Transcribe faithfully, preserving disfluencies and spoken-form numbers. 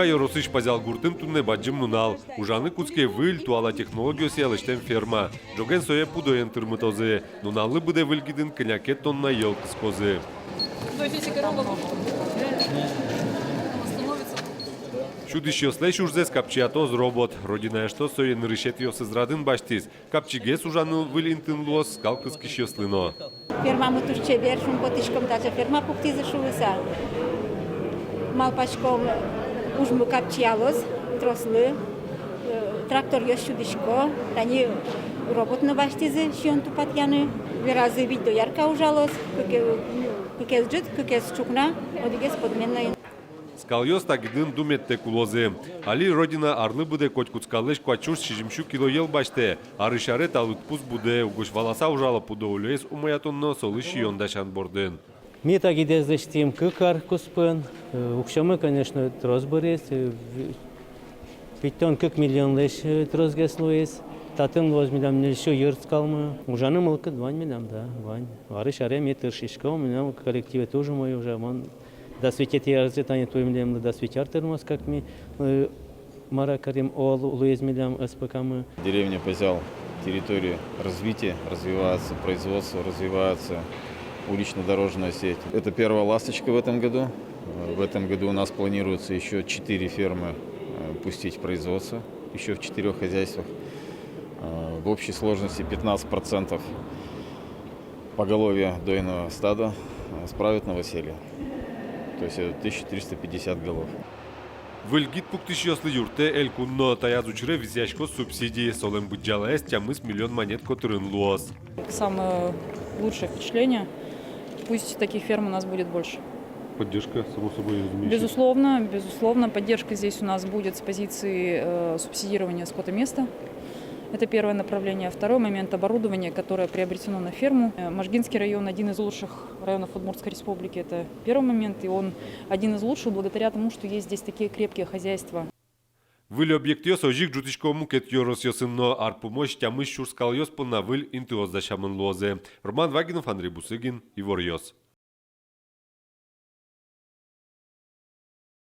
Ёросысь Пазял гуртын туннэ бадӟым нунал. Ужаны кутске выль, туала технологиосъя лэсьтэм ферма. Ӝоген сое пудоен тырмытозы. Нуналлы быдэ выль гидын кӧня ке тонна йӧл кыскозы. Сюдӥсьёслэсь ужзэс капчиятоз робот. «Родина» эштос сое нырысетӥосыз радын басьтӥз. Капчигес ужаны выль интыын луоз скал кыскисьёслы но. Фермамы туж чебер, шумпотӥськом, таӵе ферма пуктӥзы шуыса. Малпаськом, ужмы капчиялоз трослы, э, тракторъёс сюдӥсько, тани робот но басьтӥзы сиён-тупатъяны. Веразы, вить доярка ужалоз, кыке-, кыкез ӝыт, кыкез ӵукна, одӥгез подменной. Скалъёс та гидын дунтэк улозы. Али «Родина» арлы быдэ котькуд скаллэсь куать сюрс сизьым сю кило йӧл басьтэ. Арысь аре та лыдпус будэ, угось валаса ужало пудо улёез умоятон но солы сиён дасян бордын. Ми та гидэз лэсьтӥм кык ар куспын. Э, уксёмы, конечно, трос быриз, э, ви-, витьтон кык миллионлэсь, э, тросгес луиз. Татын луоз милям ньыльсю йырд скалмы. Ужаны мылкыд вань милям, да, вань. Арысь аре ми тыршиськом, милям коллективе туж умой ужа. Мон дас витетӥ арзэ тани туэ милемлы дас вить ар тырмоз, как ми, э, мар-а карим, о, лу-, луиз милям СПК-мы. Деревня Пазял — территория развития, развивается производство, развивается улично-дорожная сеть. Это первая ласточка в этом году. Э, в этом году у нас планируется ещё четыре фермы, э, пустить в производство, ещё в четырёх хозяйствах. Э, в общей сложности пятнадцать процентов поголовья дойного стада, э, справит новоселье. То есть это тысяча триста пятьдесят голов. Выль гид пуктӥсьёслы юрттэ элькун но. Таяз учыре висъяськоз субсидия, солэн быдӟалаез тямыс миллион манет котырын луоз. Самое лучшее впечатление. Пусть таких ферм у нас будет больше. Поддержка, само собой разумеющееся. Безусловно, безусловно, поддержка здесь у нас будет с позиции, э, субсидирования скотоместа. Это первое направление. Второй момент — оборудование, которое приобретено на ферму. Э, Можгинский район — один из лучших районов Удмуртской Республики. Это первый момент, и он один из лучших благодаря тому, что есть здесь такие крепкие хозяйства. Выль объектъёс озьы ик ӝутӥсько мукет ёросъёсын но. Ар пумозь тямыс сюрс скалъёс понна выль интыос дасямын луозы. Роман Вагинов, Андрей Бусыгин, «Иворъёс».